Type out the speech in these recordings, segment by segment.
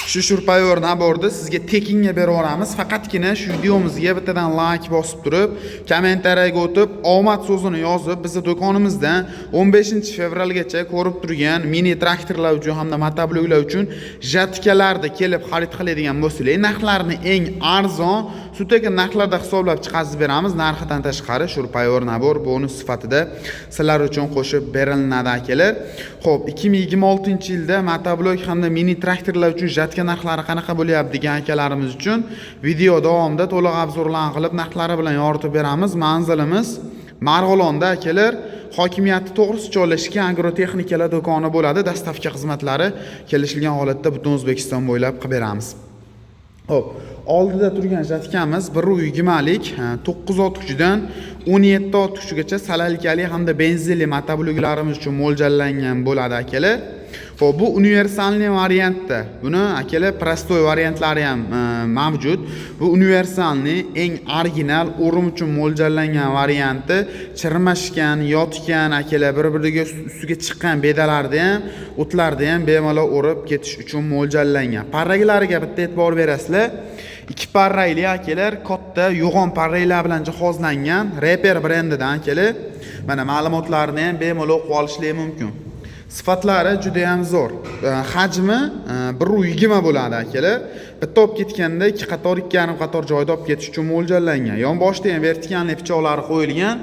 Shu шуруповёрт набор ni sizga tekinga berib yuboramiz. Faqatgina shu videomizga bittadan like bosib turib, kommentariyaga o'tib, omad so'zini yozib, bizni do'konimizdan 15 fevralgacha ko'rib turgan mini traktorlar uchun hamda motobloklar uchun жатка larni kelib xarid qiladigan bo'lsanglar, narxlarni eng arzon, suteka narxlarda hisoblab chiqazib beramiz. Narxidan tashqari шуруповёрт набор bonus sifatida sizlar uchun qo'shib berilinadi, akalar. Xo'p, 2026-yilda motoblok hamda mini traktorlar uchun жатка narxlari qanaqa bo'lyapti degan akalarimiz uchun video davomida to'liq обзор larni qilib, narxlari bilan yoritib beramiz. Manzilimiz Marg'ilonda, akalar, hokimiyati to'g'risi joylashgan agrotexnikalar do'koni bo'ladi. Доставка xizmatlari kelishilgan holatda butun O'zbekiston bo'ylab qilib beramiz. Xo'p, oldida turgan жатка miz 1,20lik, 9 ot kuchidan 17 ot kuchigacha солярка li hamda benzinli motobloklarimiz uchun mo'ljallangan bo'ladi, akalar. Xo'p, bu универсальный variantda. Buni, akalar, простой variantlari ham mavjud. Bu универсальный, eng original, o'rim uchun mo'ljallangan varianti. Chirmashgan, yotgan, akalar, bir-biriga ustiga chiqqan bedalarni ham, o'tlarni ham bemalol o'rib ketish uchun mo'ljallangan. Parraklariga bitta e'tibor berasizlar. Ikki parrakli, akalar, katta yo'g'on parraklar bilan jihozlangan Reper brendidan, akalar. Mana ma'lumotlarni ham bemalol o'qib olishlari mumkin. Sifatlari juda ham zo'r. Hajmi 1,20 bo'ladi, akalar. Bitta olib ketganda ikki qator, 2,5 qator joyda olib ketish uchun mo'ljallangan. Yonboshda ham вертикальный pichoqlari qo'yilgan.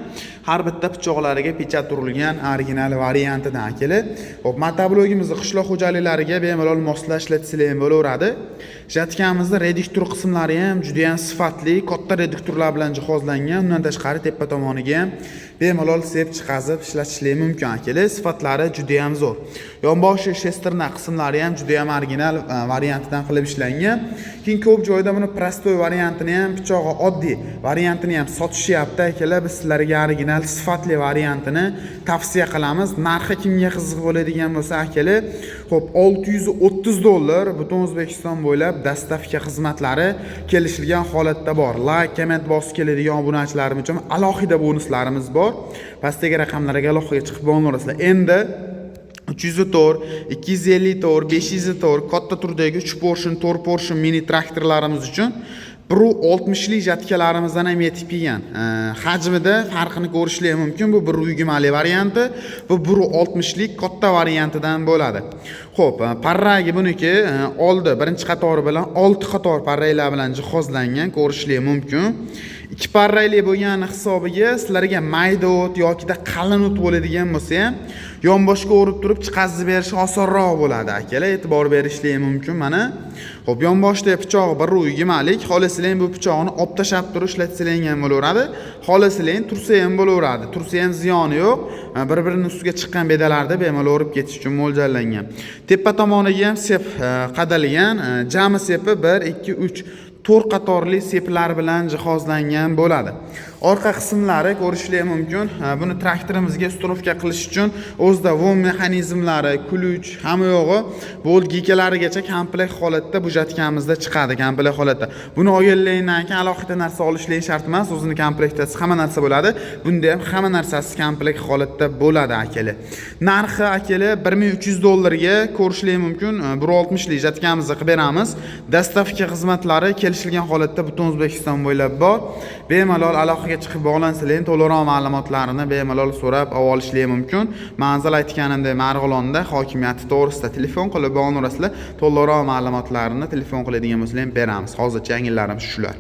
Har bitta pichoqlariga pechat urilgan original variantidan, akalar. Xo'p, motoblogimizni qishloq xo'jaliklariga bemalol moslab ishlatsalar ham bo'laveradi. Жатка mizni reduktor qismlari ham juda ham sifatli, katta reduktorlar bilan jihozlangan. Undan tashqari tepa tomoniga ham bemalol sep chiqazib ishlatishlik mumkin, akalar. Sifatlari juda ham zo'r. Yonboshi шестерня qismlari ham juda ham original variantidan qilib ishlangan. Keyin ko'p joyda buni простой variantini ham, pichog'i oddiy variantini ham sotishyapti, akalar. Biz sizlarga original, sifatli variantini tavsiya qilamiz. Narxi kimga qiziq bo'ladigan bo'lsa, akalar, xo'p, 630 dollar, butun O'zbekiston bo'ylab доставка xizmatlari kelishilgan holatda bor. Like, komment bosib keladigan obunachilarimiz uchun alohida bonuslarimiz bor. Pastdagi raqamlarga aloqaga chiqib bo'laverasizlar. Endi 304, 254, 504 katta turdagi 3 поршень, 4 поршень mini traktorlarimiz uchun 1,60lik жатка larimizdan ham yetib kelgan. Hajmida farqini ko'rishlar mumkin. Bu 1,20lik varianti, bu 1,60lik katta variantidan bo'ladi. Xo'p, parragi buniki oldi birinchi qatori bilan 6 qator parraklar bilan jihozlangan, ko'rishlar mumkin. Ikki parrakli bo'lgani hisobiga sizlarga mayda o't yokida qalin o't bo'ladigan bo'lsa ham yonboshga o'rib turib chiqazib berish osonroq bo'ladi, akalar, e'tibor berishlik mumkin mana. Xo'p, yonboshda pichog'i 1,20lik, xohlasanglar bu pichoqni olib tashlab turib ishlatsanglar ham bo'laveradi, xohlasanglar tursa ham bo'laveradi. Tursa ham ziyoni yo'q. Bir-birini ustiga chiqqan bedalarda bemalol o'rib ketish uchun mo'ljallangan. Tepa tomoniga ham sep qadalgan, jami sepi 1, 2, 3, to'rt qatorli seplar bilan jihozlangan bo'ladi. Orqa qismlari ko'rishlar mumkin. Buni traktorimizga установка qilish uchun o'zida вон mexanizmlari, ключ, hamma yo'g'i, болт, гайка larigacha komplekt holatda bu жатка mizda chiqadi, komplekt holatda. Buni olganlaringdan keyin alohida narsa olishlik shart emas, o'zini komplektasi hamma narsa bo'ladi. Bunda ham hamma narsasi komplekt holatda bo'ladi, akalar. Narxi, akalar, 1300 dollarga ko'rishlik mumkin. 1,60lik жатка mizni qilib beramiz. Доставка xizmatlari kelishilgan holatda butun O'zbekiston bo'ylab bor. Bemalol aloqaga chiqib bog'lansalar, to'liqroq ma'lumotlarini bemalol so'rab olishlik mumkin. Manzil aytganimdek Marg'ilonda, hokimiyati to'g'risida telefon qilib bog'lanaverasizlar. To'liqroq ma'lumotlarini telefon qiladigan bo'lsalar ham beramiz. Hozircha yangiliklarimiz shular.